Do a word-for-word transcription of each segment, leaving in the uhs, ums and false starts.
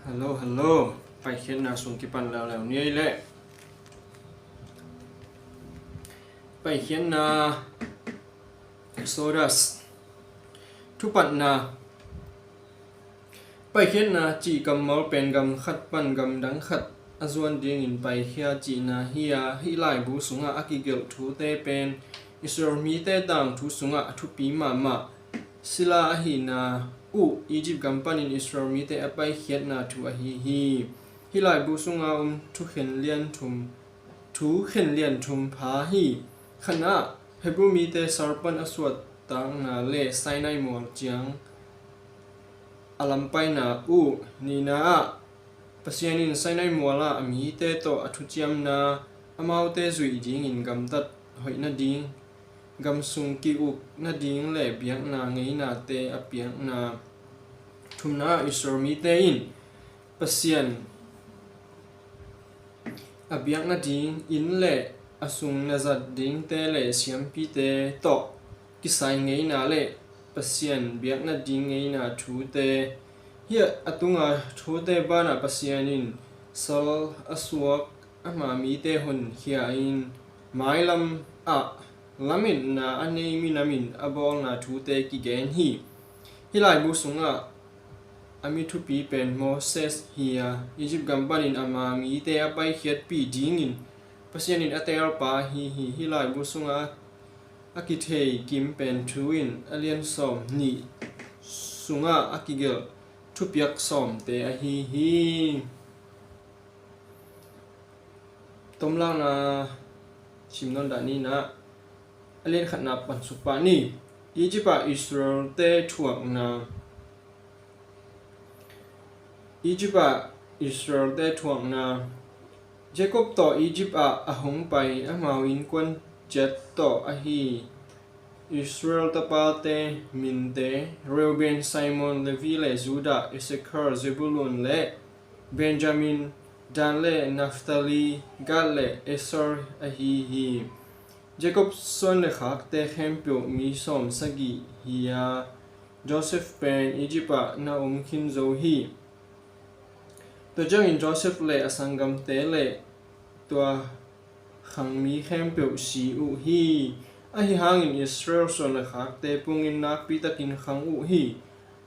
Hello, hello. Paikhiatna sung kipan leuleu ni ei leh. Paikhiatna Exodus. Thupatna. Paikhiatna cih kammal pen gam khat pan gam dang khat a zuan dingin paikhia cihna hi a, hih laibu sungah a kigelh thute pen Israel mite tangthu sungah a thupi mahmah sila ahihna uh Egypt gam panin Israel mite a paikhiatna thu ahi hi. Hih laibu sunga om thukhen lian thum, thukhen lian thum pha hi. Khatna ah Hebrew mite Sarpan a suahtakna le Sinai mual ciang a lampaina uh. Nihna ah Pasian in Sinai mualah a mite tawh a thuciamna, amaute zuih dingin gamtat hoih nading, gam sung ki-uk nading le biakna ngeinate a piakna. Thumna ah Israel mite in Pasian a biak nading inn le a sung na zat dingte le siampite tawh kisai ngeina le Pasian biak nading ngeina thute. Hih a tunga thute banah Pasian in sal a suak ama mite honkhia in mailam ah lametna a nei minam in a bawlna thute kigen hi. Hih laibu sungah a mi thupi pen Moses hi a, Egypt gam panin ama mite a paikhiatpih dingin Pasian in a teelpa ahi hi. Hih laibu sungah a kithei kim pen thu in a lian sawm nih sungah a kigelh thupiak sawmte ahi hi. Tomlakna simnon dah ni na, a lian khatna pansuk pah ni. Egypt ah Israel-te thuakna. Egypt ah Israel-te thuakna. Jacob tawh Egypt ah a hong pai amau innkuan ciat tawh ahi Israel tapate minte, Reuben, Simon, Levi le Judah, Issachar, Zebulun le Benjamin, Dan le Naphtali, Gad le Asher ahi hi. Jacob suan le khakte khempeuh mi sawm sagih hi a, Joseph pen Egypt ah na om khin zo hi. Tua ciangin Joseph le a sanggamte le tua khangmi khempeuh si uh hi. Ahi hangin Israel suan le khakte pungin nakpi takin khang uh hi.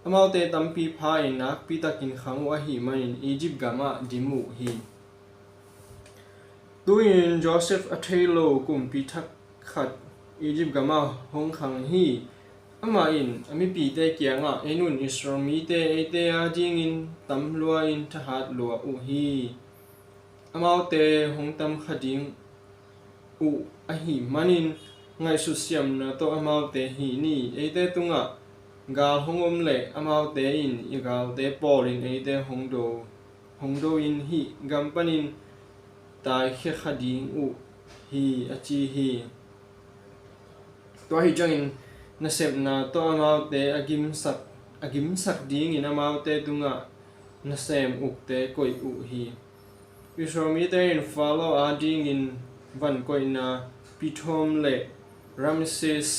Amaute tampi pha-in nakpi takin khang uh ahih manin Egypt gamah dim uh hi. Tu-in Joseph a thei lo kumpi thak khat Egypt gamah hong khang hi. Amah in a mipite kiangah, "En un, Israel mite eite a dingin tam lua-in thahat lua uh hi. Amaute hong tam kha ding uh ahih manin ngaihsut siamna tawh amaute hih ni. Eite tungah gal hong om leh amaute in i galte pawlin eite hong do, hong do-in hih gam panin taikhia kha ding uh hi," a ci hi. Tua ahih ciangin nasepna tawh amaute a gimsak, a gimsak dingin amaute tungah nasem ukte koih uh hi. Israel mite in Pharaoh a dingin van koihna Pithom le Ramses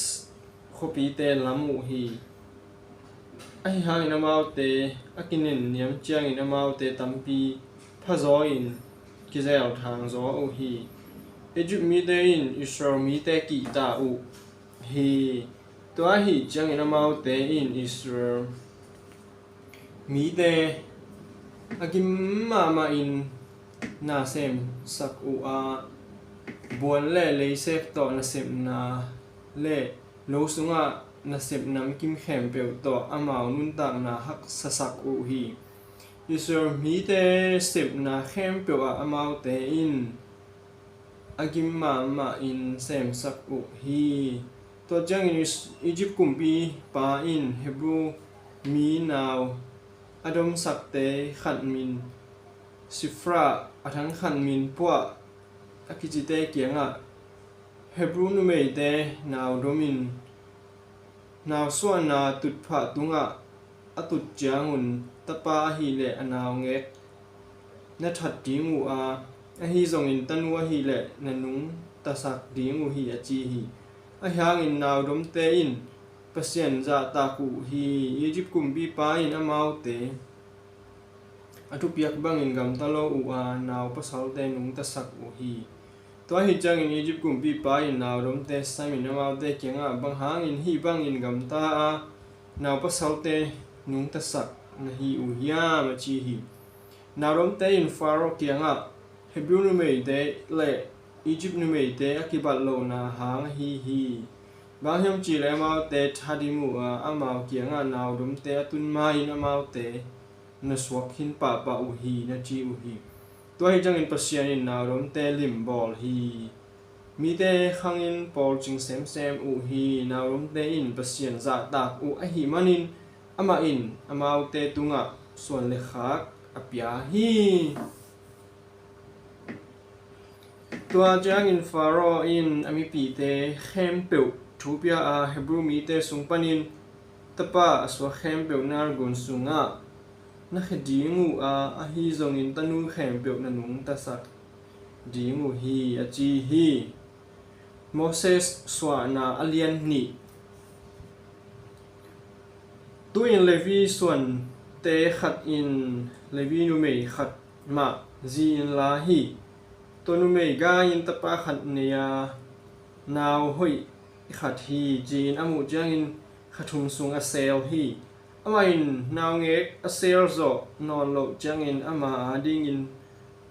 khuapite lam uh hi. Ahi hangin amaute a kinenniam ciangin amaute tampi phazaw-in kizelthang zaw uh hi. Egypt mite in Israel mite kihta uh hi. Tua ahih ciangin amaute in Israel mite a gim mahmahin nasemsak uh a, buan le leisek tawh nasepna le lo sungah nasep namkim khempeuh tawh amau nuntakna haksasak uh hi. Israel mite sepna khempeuh ah amaute in a gim mahmahin semsak uh hi. Tua ciangin Is-, Egypt kumpipa in Hebrew mi nau a domsakte khat min Shifrah, a thang khat min Puah a kicite kiangah, "Hebrew numeite nau domin nausuahna tutphah tungah a tut ciangun tapa ahih leh a naungek na that ding uh a, ahi zongin tanu ahih leh na nungtasak ding uh hi," a ci hi. Ahi hangin naudomte in Pasian zahtak uh hi. Egypt kumpipa in amaute a thupiak bangin gamta lo uh a, nau pasalte nungtasak uh hi. Tua ahih ciangin Egypt kumpipa in naudomte samin amaute kiangah, "Bang hangin hih bangin gamta a, nau pasalte nungtasak na hi uh hiam?" a ci hi. Naudomte in Pharaoh kiangah, "Hebrew numeite le Egypt numeite a kibat lohna hang ahi hi. Bang hiam cihleh amaute thadim uh a, amau kiangah naudomte a tun ma-in amaute na suak khin pahpah uh hi," na ci uh hi. Tua ahih ciangin Pasian in naudomte limbawl hi. Mite khangin pawlcing semsem uh hi. Naudomte in Pasian zahtak uh ahih manin amah in amaute tungah suan le khak a pia hi. Tua ciangin Pharaoh in a mipite khempeuh thu pia a, Hebrew mite sung panin tapa a suak khempeuh Nile gun sungah na khia ding uh a, ahi zongin tanu khempeuh na nungtasak ding uh hi, a ci hi. Moses suahna a lian nih. Tu-in Levi suante khat in Levi numei khat mah zi-in la hi. Tua numei gai-in tapa khat nei a, nau hoih khat hi, ci-in a muh ciangin kha thum sung a seel hi. Amah in naungek a seel zawh nawn loh ciangin ama adingin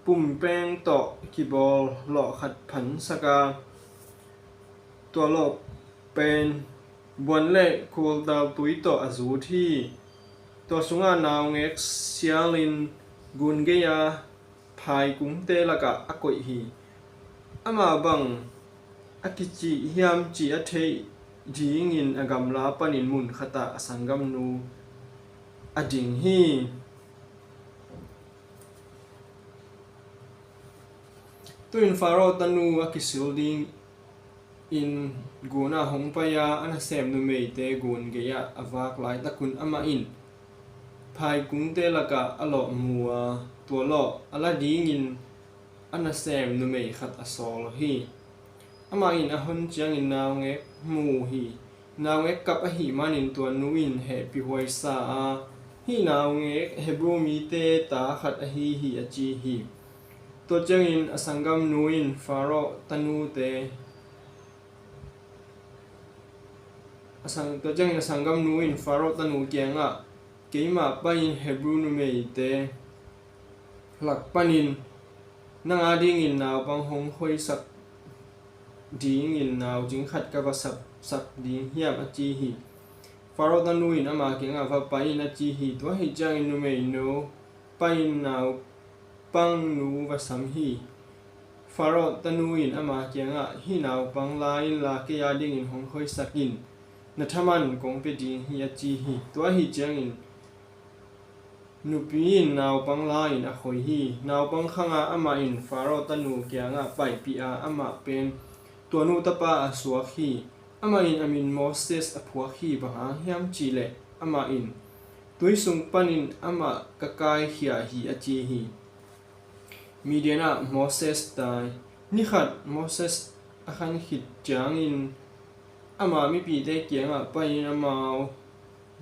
pumpeng tawh kibawl lawh khat phansak a, tua lawh pen buan le khualtal tui tawh a zut hi. Tua sungah naungek sialin gun gei-a phaikungte lakah a koih hi. Amah bang a kicih hiam cih a theih dingin a gamla panin mun khatah a sanggamnu a ding hi. Tu-in Pharaoh tanu a kisil dingin gunah hong pai a, a nasem numeite gun gei-ah a vak laitakun amah in phaikungte lakah a lawh mu a, tua lawh a la dingin a nasem numei khat a sawl hi. Amah in a hon ciangin naungek mu hi. Naungek kap ahih manin tua nu in hehpihhuai sa a, "Hih naungek Hebrew mite ta khat ahi hi," a ci hi. Tua ciangin a sanggamnu in Pharaoh tanute, a sang, tua ciangin a sanggamnu in Pharaoh tanu kiangah, "Keimah pai-in Hebrew numeite lak panin nang adingin naupang hong khoisak dingin naucing khat ka va sapsak ding hiam?" a ci hi. Pharaoh tanu in ama kiangah, "Va pai in," a ci hi. Tua ahih ciangin numeinu pai-in naupangnu va sam hi. Pharaoh tanu in ama kiangah, "Hih naupang la inla kei adingin hong khoisak in, na thaman kong pia ding hi," a ci hi. Tua ahih ciangin nupi in naupang la-in a khoi hi. Naupang khang a, amah in Pharaoh tanu kiangah paipih a, amah pen tua nu tapa a suak hi. Amah in a min Moses a phuak hi. Bang hang hiam cihleh amah in, "Tui sung panin amah ka kaikhia hi," a ci hi. Midian ah Moses tai. Ni khat Moses a khan khit ciangin ama mipite kiangah pai-in amau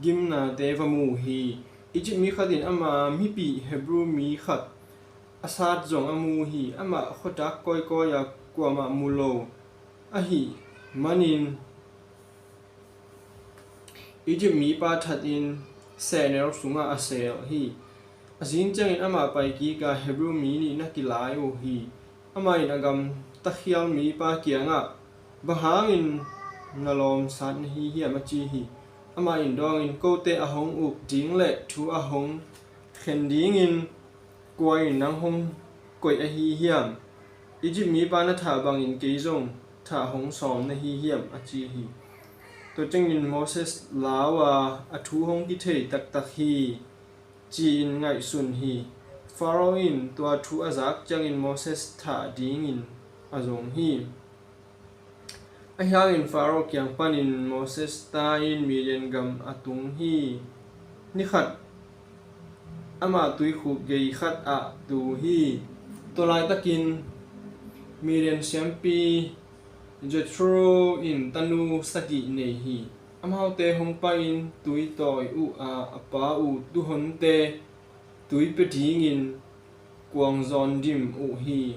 gimnate va mu hi. Egypt mi khat in ama mipih Hebrew mi khat a sat zong a mu hi. Amah khuatak kawikawi-ah kuamah mu lo ahih manin Egypt mipa thatin sehnel sungah a seel hi. A zing ciangin amah paikik a, Hebrew mi nih na kilai uh hi. Amah in a gamta khial mipa kiangah, "Bang hangin na lawmsat na hi hiam?" a ci hi. Amah in dawngin, "Kote a hong uk ding le thu a hong khen dingin kua in nang hong koih ahi hiam? Egypt mipa na thah bangin kei zong thah hong sawm na hi hiam?" a ci hi. Tua ciangin Moses lau a, "A thu hong kithei taktak hi," ci-in ngaihsun hi. Pharaoh in tua thu a zak ciangin Moses thah dingin a zong hi. Ahi hangin Pharaoh kiang panin Moses ta-in Midian gam a tung hi. Ni khat amah tuikhuk gei khat ah tu hi. Tua laitakin Midian siampi Jethro in tanu sagih nei hi. Amaute hong pai-in tui tawi uh a, a pa uh tuhonte tui pia dingin kuang zawn dim uh hi.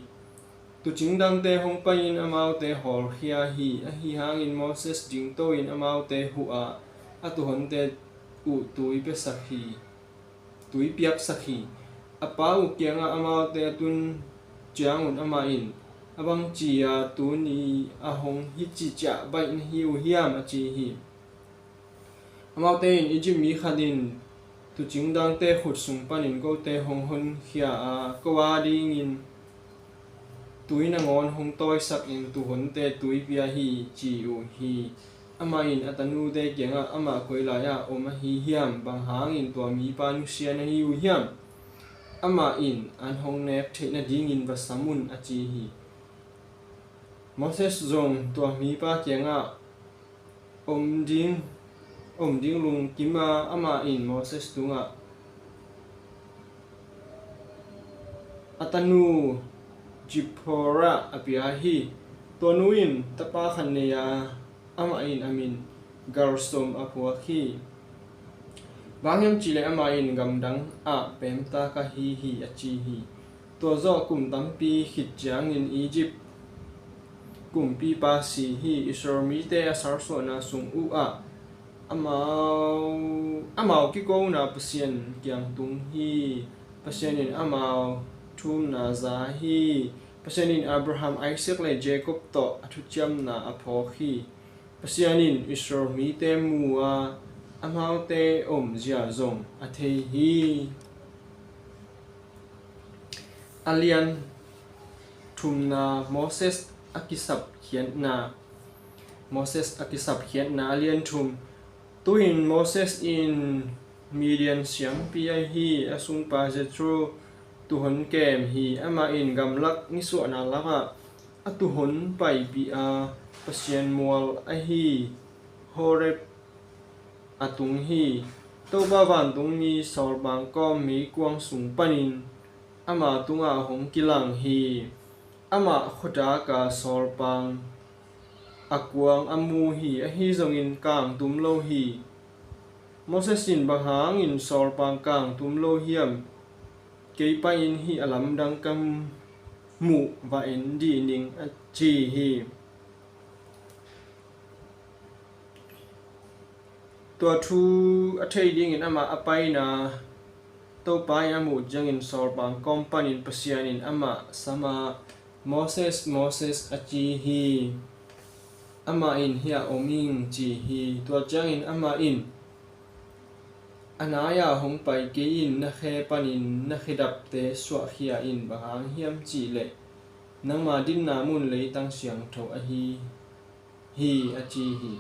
Tuucing dangte hong pai-in amaute hawlkhia hi. Ahi hangin Moses dingto-in amaute huh a, a tuuhonte uh tui piaksak hi, tui piaksak hi. A pa uh kiangah amaute a tun ciangun amah in, "A bangci-a tuni a hong hici ciah baih na hi uh hiam?" a ci hi. Amaute in, "Egypt mi khat in tuucing dangte khut sung panin kote hong honkhia a, ko a dingin tui nangawn hong tawisakin tuuhonte tui pia hi," ci uh hi. Amah in, "A tanute kiangah, 'Amah koi lai-ah om ahi hiam? Bang hangin tua mipa nusia na hi uh hiam? Amah in an hong nek theih nadingin va sam un,' a ci hi." Moses zong tua mipa kiangah om ding, om ding lungkim a, amah in Moses tungah a tanu Zipporah a pia hi. Tua nu in tapa khat nei a, amah in a min Gershom a phuak hi. Bang hiam cihleh amah in, "Gamdang ah peemta ka hi hi," a ci hi. Tua zawh kum tampi khit ciangin Egypt kumpipa si hi. Israel mite a salsuahna sung uhah amau, amau kikona Pasian kiang tung hi. Pasian in amau thumna za hi. Pasian in Abraham, Isaac le Jacob tawh a thuciamna a phawk hi. Pasian in Israel mite mu a, amaute omzia zong a thei hi. A lian thumna, Moses a kisapkhiatna. Moses a kisapkhiatna, a lian thum. Tu-in Moses in Midian siampi ahi a sungpa Jethro tuuhon kem hi. Amah in gamlak nisuahna lakah a tuuhon paipih a, Pasian mual ahi Horeb a tung hi. Topa vantungmi sawlpang kawm meikuang sung panin ama tungah hong kilang hi. Amah khuadaka sawlpang a kuang a mu hi. Ahi zongin kangtum lo hi. Moses in, "Bang hangin sawlpang kangtum lo hiam? Kei pai-in hih a lamdang ka muh va en dih ning," a ci hi. Tua thu a thei dingin amah a paina, Topa in a muh ciangin sawlpang kawm panin Pasian in amah sam a, "Moses, Moses," a ci hi. Amah in, "Hiah om ing," ci hi. Tua ciangin amah in, "A nai-ah hong pai kei in, na khe panin na khedapte suahkhia in. Bang hang hiam cihleh nangma dinna mun leitang siangtho ahi hi," a ci hi.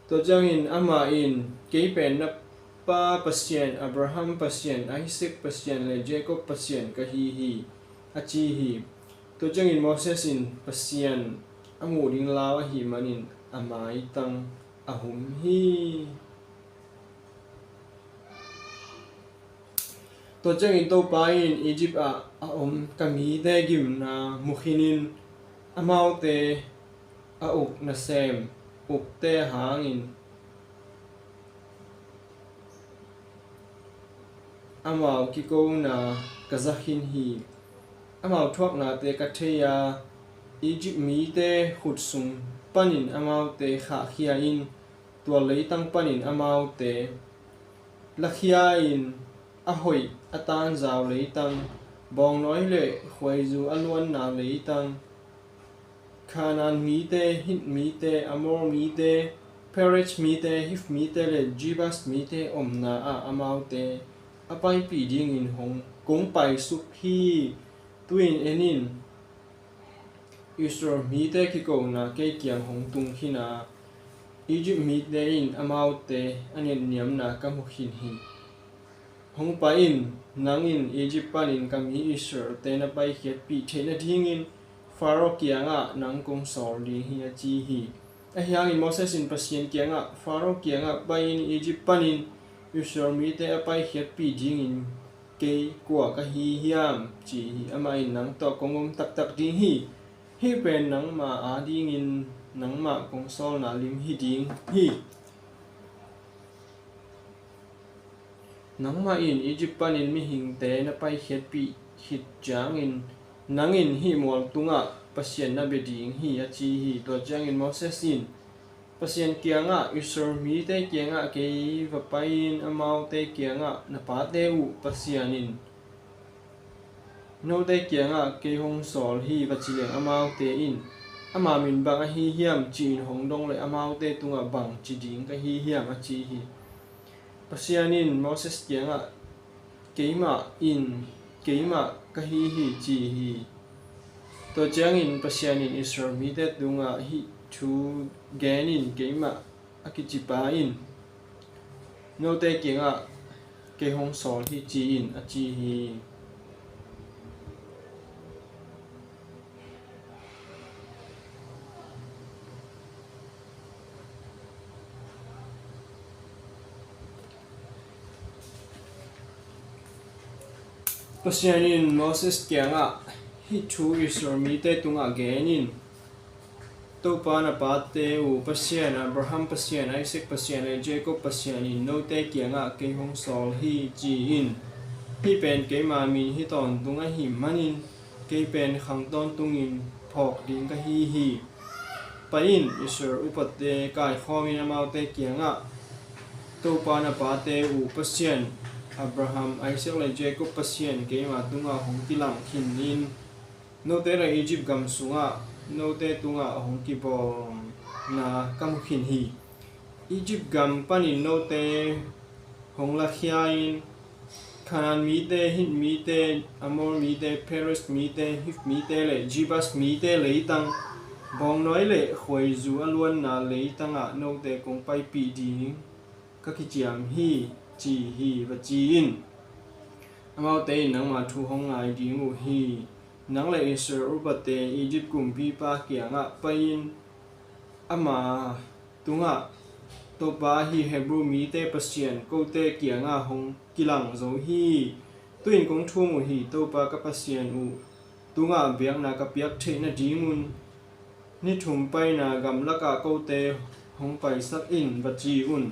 Tua ciangin amah in, "Kei pen na pa Pasian, Abraham Pasian, Isaac Pasian le Jacob Pasian ka hi hi," a ci hi. Tua ciangin Moses in Pasian a muh ding lau ahih manin a maitang a hum hi. Tua ciangin Topa in, "Egypt ah a om ka mite gimna mu khinin, amaute a uk nasem ukte hangin amau kikona ka za khin hi. Amau thuaknate ka thei a, Egypt mite khut sung panin amaute khahkhia in, tua leitang panin amaute lakhia in, a hoih a tanzau leitang, bawngnawi le khuaizu a luanna leitang, Kanaan mite, Hit mite, Amor mite, Perez mite, Hiv mite le Jebus mite omna ah amaute a paipih dingin hong, kong paisuk hi. Tu-in en in, Israel mite kikona kei kiang hong tung khin a, Egypt mite in amaute a netniamna ka mu khin hi. Hong pai in, nang in Egypt panin ka mi Israel-te na paikhiatpih theih nadingin Pharaoh kiangah nang kong sawl ding hi," a ci hi. Ahi hangin Moses in Pasian kiangah, "Pharaoh kiangah pai-in Egypt panin Israel mite a paikhiatpih dingin kei kua ka hi hiam?" ci hi. Amah in, "Nang tawh kong om taktak ding hi. Hih pen nangma adingin nangmah kong sawlna lim hi ding hi. Nangmah in Egypt panin mihingte na paikhiatpih khit ciangin nang in hih mual tungah Pasian na bia ding hi, a ci hi. Tua ciangin Moses in Pasian kiangah, Israel mite kiangah kei va pai-in amaute kiangah, na pate uh Pasian in note kiangah kei hong sawl hi, va ci leng, amaute in, ama min bang ahi hiam, ci-in hong dong leh amaute tungah bang ci ding ka hi hiam, a ci hi. Pasian in Moses kiangah, keimah in keimah ka hi hi, ci hi. Tua ciangin Pasian in Israel mite tungah hih thu gen in, keimah a kicipa in note kiangah kei hong sawl hi, ci in, a ci hi. Pasian in Moses kiangah, hih thu Israel mite tungah gen in, Topa na pate uh Pasian, Abraham Pasian, Isaac Pasian le Jacob Pasian in note kiangah kei hong sawl hi, ci in. Hih pen keima min hi tawntung ahih manin kei pen khang tawntungin phawk ding ka hi hi. Pai in, Israel upate kaikhawmin amaute kiangah, Topa na pate uh Pasian, Abraham, Isaac le Jacob Pasian keima tungah hong kilang khin in, note le Egypt gam sungah note tungah hong kibawlna ka mu khin hi. Egypt gam panin note hong lakhia in, Canaan mite, Hit mite, Amor mite, Periz mite, Hiv mite le Jebus mite leitang, bawngnawi le khuaizu a luanna leitangah note kong paipih ding ka kiciam hi, ci hi, va ci in. Amaute in nangma thu hong ngai ding uh hi. Nang le Israel upate Egypt kumpipa kiangah pai-in ama tungah, Topa ahi Hebrew mite Pasian kote kiangah hong kilang zo hi. Tu-in kong thum uh hi, Topa ka Pasian uh tungah biakna ka piak theih nadingun ni thum paina gamlakah kote hong paisak in, va ci un.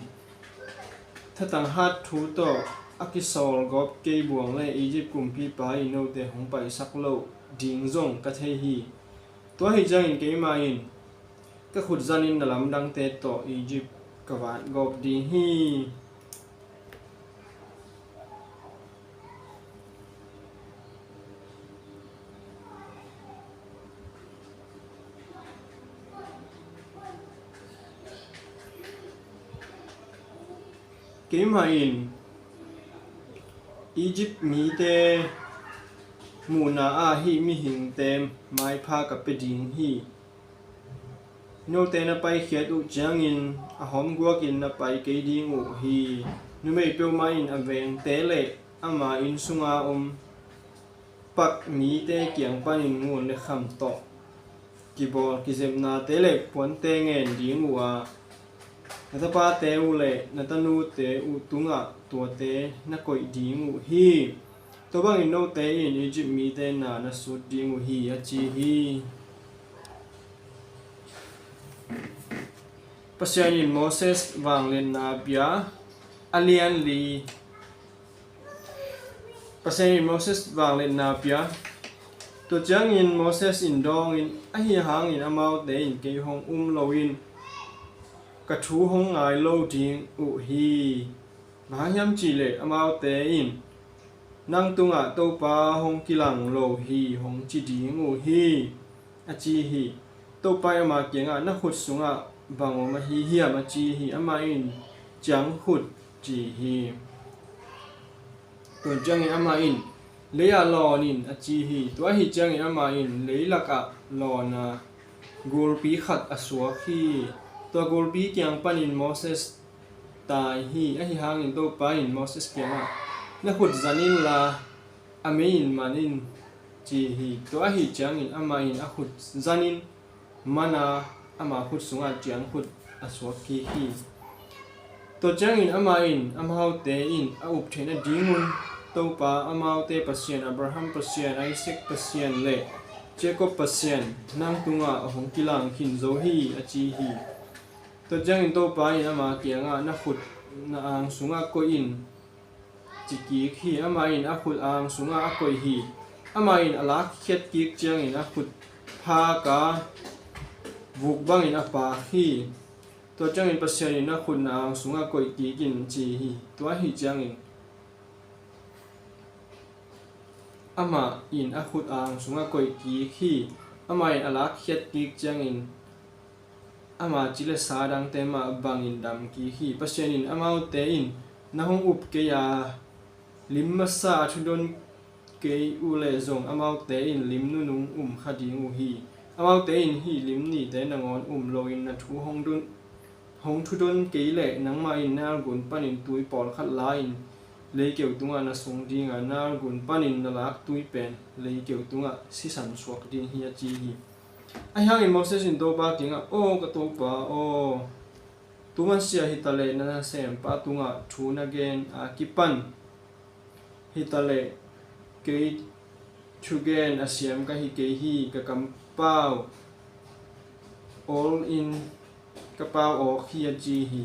Thatang hat thu tawh a kisawlgawp kei buang le Egypt kumpipa in note hong paisak loh ding zong ka thei hi. Tua ahi ciangin keimah in ka khut zanin na lamdangte tawh Egypt ka vatgawp ding hi. Keimah in Egypt mite muhna ah hih mihingte maipha ka pia ding hi. Note na paikhiat uh ciangin a hawmguakin na pai kei ding uh hi. Numei peuhmah in a vengte le ama inn sunga om pak mite kiang panin ngun le kham tawh kibawl kizepnate le puante ngen ding uh a, na tapate uh le na tanute uh tungah tuate na koih ding uh hi. Tua bangin note in Egypt mite na na sut ding uh hi, a ci hi. Pasian in Moses vangliatna pia, a lian li. Pasian in Moses vangliatna pia. Tua ciangin Moses in dawngin, ahi hangin amaute in kei hong um loin ka thu hong ngai lo ding uh hi. Bang hang hiam cihleh amaute in nang tungah Topa hong kilang lo hi, hong ci ding uh hi, a ci hi. Topa in ama kiangah, na khut sungah bang om ahi hiam, a ci hi. Amah in, ciangkhut, ci hi. Tua ciangin amah in, lei-ah lawn in, a ci hi. Tua ahi ciangin amah in leilakah lawn a, gulpi khat a suak hi. Tua gulpi kiang panin Moses tai hi. Ahi hangin Topa in Moses kiangah, na khut zan inla a mei in man in, ci hi. Tua ahi ciangin amah in a khut zanin man a, ama khut sungah ciangkhut a suak kik hi. Tua ciangin amah in amaute in a up theih nadingun Topa, amaute Pasian, Abraham Pasian, Isaac Pasian le Jacob Pasian nang tungah hong kilang khin zo hi, a ci hi. Tua ciangin Topa in ama kiangah, na khut na ang sungah koih in, ci kik hi. Amah in a khut ang sungah a koih hi. Amah in a lakkhiat kik ciangin a khut phak a, vuk bangin a paak hi. Tua ciangin Pasian in, na khut na ang sungah koih kik in, ci hi. Tua ahih ciangin amah in a khut ang sungah koih kik hi. Amah in a lakkhiat kik ciangin ama ci le sa dangte mah bangin dam kik hi. Pasian in, amaute in na hong up kei a, lim masa a thudon kei uh leh zong, amaute in lim nunung um kha ding uh hi. Amaute in hih lim nihte nangawn um loin na thu hong dun, hong thudon kei leh, nangmah in na algun panin tui pawlkhat la-in leikeu tungah na sung ding a, na algun panin na lak tui pen leikeu tungah sisan suak ding hi, a ci hi. Ahi hangin Moses in Topa kiangah, aw ka Topa aw, tu mansia hitaleh na nasempa tungah thu na gen a kipan hitaleh kei thugen a siam ka hi kei hi. Ka kampau awl in ka pau awk hi, a ci hi.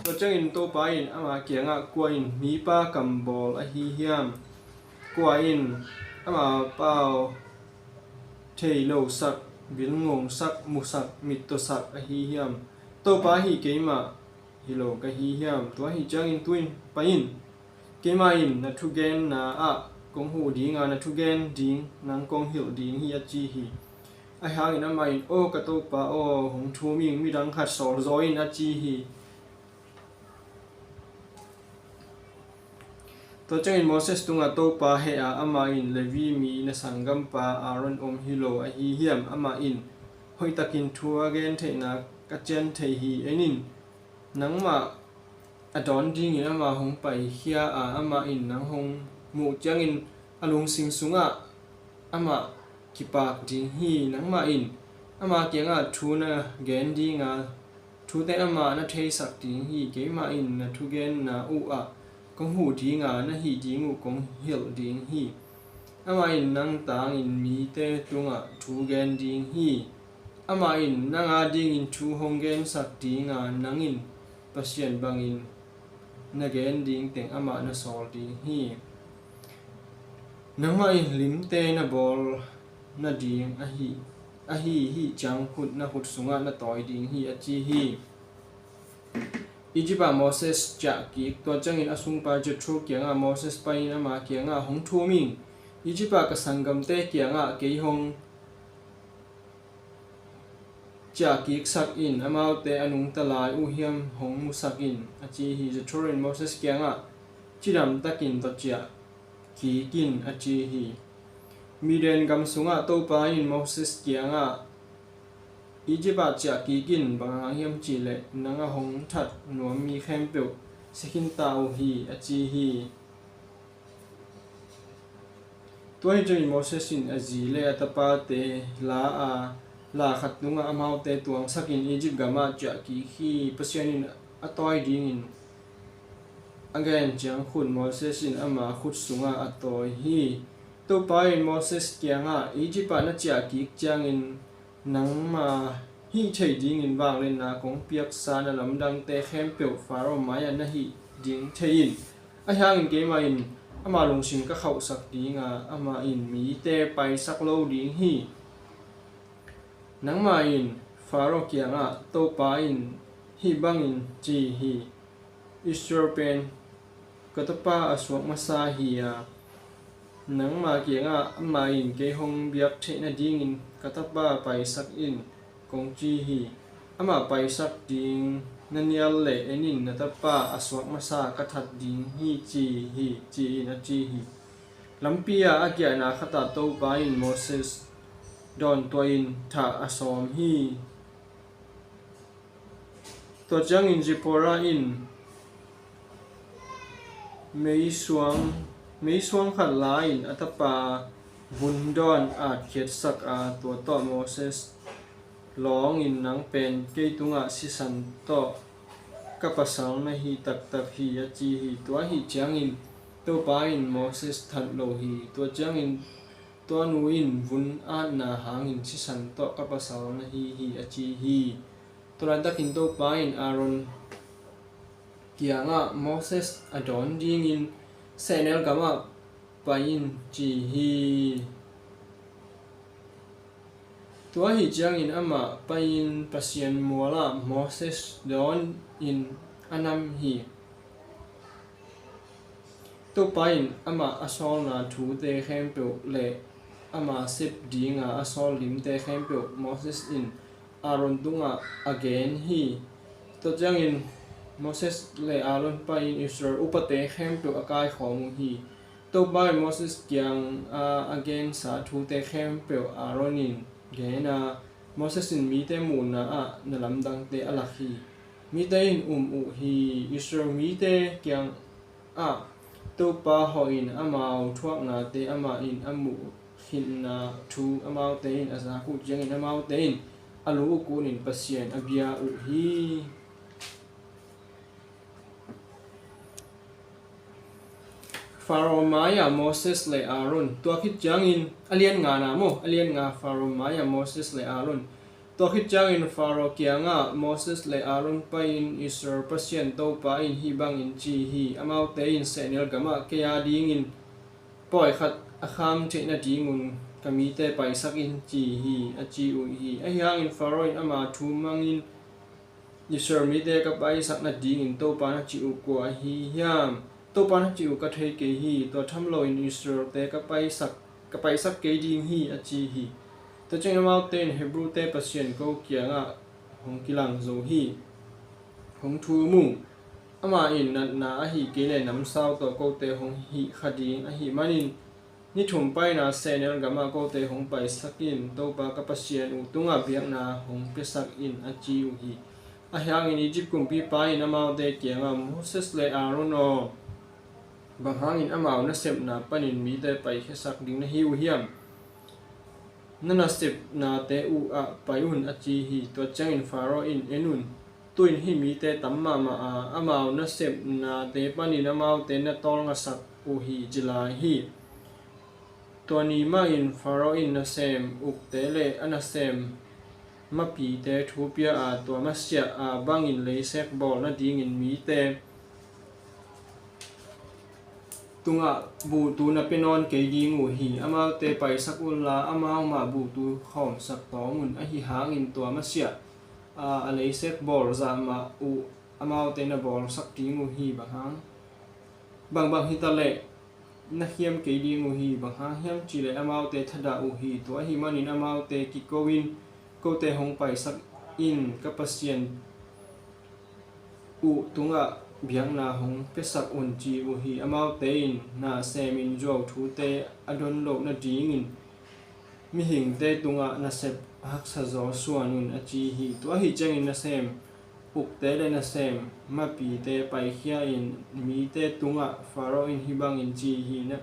Tua ciangin Topa in ama kiangah, kua in mipa kam bawl ahi hiam? Kua in ama pau thei lo sak, vilngong sak, musak, mittaw sak ahi hiam? Topa ahi keimah hi lo ka hi hiam? Tua ahi ciangin tu-in pai in, keimah in na thugenna ah kong huh ding a, na thugen ding nang kong hilh ding hi, a ci hi. Ahi hangin amah in, aw ka Topa aw, hong thum ing, midang khat sawl zaw in, a ci hi. Tua ciangin Moses tungah Topa heh a, amah in, Levi mi na sanggampa Aaron om hi lo ahi hiam? Amah in hoihtakin thu a gen theihna ka cian thei hi. En in, nangmah a dawn dingin amah hong paikhia a, amah in nang hong muh ciangin a lungsim sungah amah kipak ding hi. Nangmah in ama kiangah thu na gen ding a, thute amah na theisak ding hi. Keimah in na thugenna uh ah kong huh ding a, na hih ding uh kong hilh ding hi. Amah in nang tangin mite tungah thu gen ding hi. Amah in nang adingin thu hong gensak ding a, nang in Pasian bangin na gen ding teng amah na sawl ding hi. Nangmah in limte na bawl nading ahi, ahi hih ciang khut na khut sungah na tawi ding hi, a ci hi. Egypt ah Moses ciah kik. Tua ciangin a sungpa Jethro kiangah Moses pai-in ama kiangah, hong thum ing, Egypt ah ka sanggamte kiangah kei hong ciah kiksak in, amaute a nungta lai uh hiam hong musak in, a ci hi. Jethro in Moses kiangah, cidam takin tawh ciah kik in, a ci hi. Midian gam sungah Topa in Moses kiangah, Egypt ah ciah kik in, bang hang hiam cihleh nang a hong that nuam mi khempeuh si khinta uh hi, a ci hi. Tua hi ciangin Moses in a zi le a tapate la a, la khat tungah amaute tuangsakin Egypt gamah ciah kik hi. Pasian in a tawi dingin a gen ciang khut Moses in ama khut sungah a tawi hi. Topa in Moses kiangah, Egypt ah na ciah kik ciangin nangma hih theih dingin vangliatna kong piaksa na lamdangte khempeuh Faro mai-ah na hih ding thei in. Ahi hangin keimah in ama lungsim ka khauhsak ding a, amah in mite paisak lo ding hi. Nangmah in Faro kiangah, Topa in hih bangin ci hi, Israel pen ka tapa a suak masa hi a, nangma kiangah amah in kei hong biak theih nadingin ka tapa paisak in, kong ci hi. Amah paisak ding na nial leh en in, na tapa a suak masa ka that ding hi, ci hi, ci-in a ci hi. Lampi ah a kiahna khatah Topa in Moses dawntuahin thah a sawm hi. Tua ciangin Zipporah in meisuang, meisuang khat la-in a tapa vundawn atkhiatsak a, tua tawh Moses lawngin, nang pen kei tungah sisan tawh ka pasal na hi taktak hi, a ci hi. Tua ahih ciangin Topa in Moses that lo hi. Tua ciangin tua nu in vun atna hangin sisan tawh ka pasal na hi hi, a ci hi. Tua laitakin Topa in Aaron kiangah Moses a dawn dingin sehnel gamah pai in, ci hi. Tua ahih ciangin amah pai-in Pasian mualah Moses dawnin a nam hi. Topa in amah a sawlna thute khempeuh le ama sep dinga a sawl limte khempeuh Moses in Aaron tungah a gen hi. Tua ciangin Moses le Aaron pai-in Israel upate khempeuh a kaikhawm uh hi. Topa in Moses kiangah a gensa thute khempeuh Aaron in gen a, Moses in mite muhna ah na lamdangte a lak hi. Mite in um uh hi. Israel mite kiangah Topa hawhin amau thuaknate amah in a muh khinna thu amaute in a zak uh ciangin amaute in a lu uh kunin Pasian a bia uh hi. Faro mai-ah Moses le Aaron. Tua khit ciangin a lian nga na maw, a lian nga, Faro mai-ah Moses le Aaron. Tua khit ciangin Faro kiangah Moses le Aaron pai-in Israel Pasian Topa in hih bangin ci hi, amaute in sehnel gamah kei a dingin pawi khat a kham theih nadingun ka mite paisak in ci hi, a ci uh hi. Ahi hangin Faro in ama thu mangin Israel mite ka paisak nadingin Topa na cih uh kua ahi hiam? Topa na cih uh ka thei kei hi. Tua tham loin Israelte ka paisak, ka paisak kei ding hi, a ci hi. Tua ciangin amaute in Hebrute Pasian ko kiangah hong kilang zo hi. Hong thum ung. Amah in natna ahih kei leh namsau tawh kote hong hih kha ding ahih manin ni thum paina sehnel gamah kote hong paisak in, Topa ka Pasian uh tungah biakna hong piasak in, a ci uh hi. Ahi hangin Egypt kumpipa in amaute kiangah, Moses le Aaron aw, bang hangin amau nasepna panin mite paikhiasak ding na hi uh hiam? Na nasepnate uh ah pai un, a ci hi. Tua ciangin Faro in, en un, tu-in hih mite tam mahmah a, amau nasepnate panin amaute na tawlngasak uh hi, ci lai hi. Tua ni mahin Faro in nasem ukte le a nasem mapite thu pia a, tua masiah a bangin leisek bawl nadingin mite tungah buhtu na pia nawn kei ding uh hi. Amaute paisak unla, amau mah buhtu khawmsak tawm un. Ahi hangin tua masiah a, a leisek bawl zah mah uh amaute na bawlsak ding uh hi. Bang hang? Bangbang hitaleh na khiam kei ding uh hi. Bang hang hiam cihleh amaute thadah uh hi. Tua ahih manin amaute kiko-in kote hong paisak in, ka Pasian uh tungah biakna hong piasak un, ci uh hi. Amaute in na semin zuau thute a don loh nadingin mihingte tungah nasep haksa zaw suan un, a ci hi. Tua ahih ciangin nasem ukte le nasem mapite paikhia in mite tungah Faro in hih bangin ci hi. Na,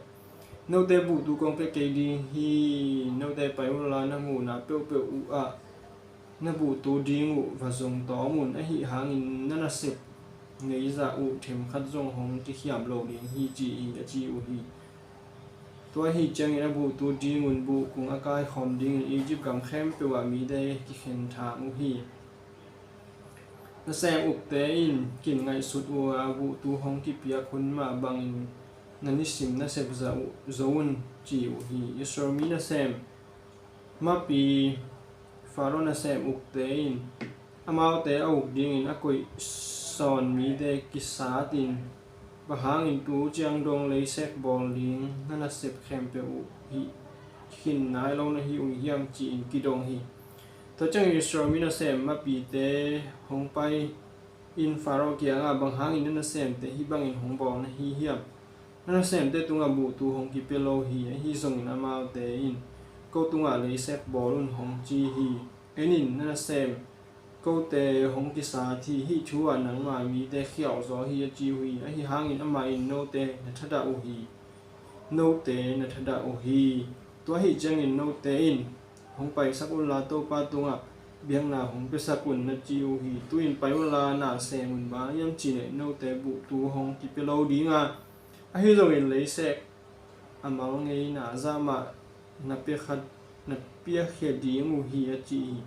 note buhtu kong pia kei ding hi. Note pai unla na muhna peuhpeuh uh ah na buhtu ding uh va zong tawm un. Ahi hangin na nasep ngeizah uh themkhat zong hong kikhiam lo ding hi, ci hi, a ci uh hi. Tua ahih ciangin a buhtu dingun buhkung a kaikhawm dingin Egypt gam khempeuh ah mite kikhen thang uh hi. Nasem ukte in kin ngaihsut uh a, buhtu hong kipiak hun mah bangin na nisim nasep zah uh zo un, ci uh hi. Israel mi nasem mapi Faro nasem ukte in amaute a uk dingin a koih sawn mite kisatin, bang hangin tu ciang dong leisek bawl ding na nasep khempeuh uh hih khin nai lo na hi uh hiam, ci-in kidong hi. Tua ciangin Israel mi nasem mapite hong pai in Faro kiangah, bang hangin na nasemte hih bangin hong bawl na hi hiam? Na nasemte tungah buhtu hong kipia lo hi. Ahi zongin amaute in ko tungah leisek bawl un, hong ci hi. En in, na nasem kote hong kisat hi. Hih thu ah nangma mite khiauh zaw hi, a ci uh hi. Ahi hangin amah in note na thadah uh hi. Note na thadah uh hi. Tua ahih ciangin note in hong paisak unla, Topa tungah biakna hong piasak un, na ci uh hi. Tu-in pai unla, na sem un, bang hang hiam cih leh note buhtu hong kipia lo ding a, ahi zongin leisek a mal ngeina zah mah na piakhia, na piakhia ding uh hi, a ci hi.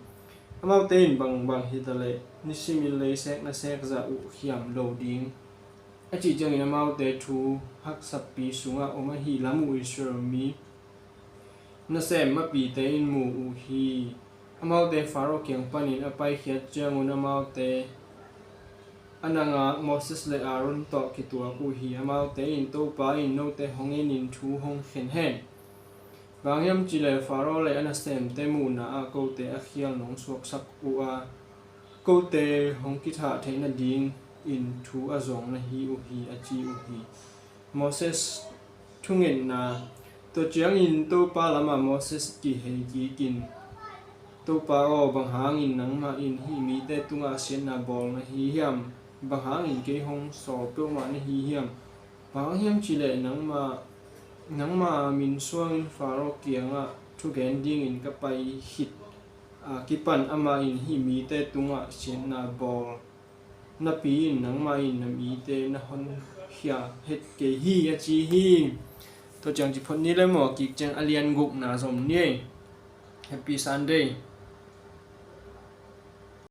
Amaute in, bangbang hitaleh nisimin leisek na sekzah uh hiam lo ding, a cih ciangin amaute thu haksatpi sungah om ahih lam uh Israel mi nasem mapite in mu uh hi. Amaute Faro kiang panin a paikhiat ciangun amaute a na ngak Moses le Aaron tawh kituak uh hi. Amaute in, Topa in note hong enin thu hong khen hen. Bang hang hiam cih leh Faro le a nasemte muhna ah kote a khial nong suaksak uh a, kote hong kithah theih nadingin thu a zuang na hi uh hi, a ci uh hi. Moses thungetna. Tua ciangin Topa lamah Moses kihei kikin, Topa aw, bang hangin nangmah in hih mite tungah siatna bawl na hi hiam? Bang hangin kei hong sawl peuhmah na hi hiam? Bang hang hiam cih leh nangma, nangma min suangin Faro kiangah thugen dingin ka pai khit a kipan amah in hih mite tungah siatna bawl napi-in nangmah in na mite na honkhia het kei hi, a ci hi. Tua ciang ci phot ni le maw, kik ciang a lian gukna zom ni ei. Happy Sunday.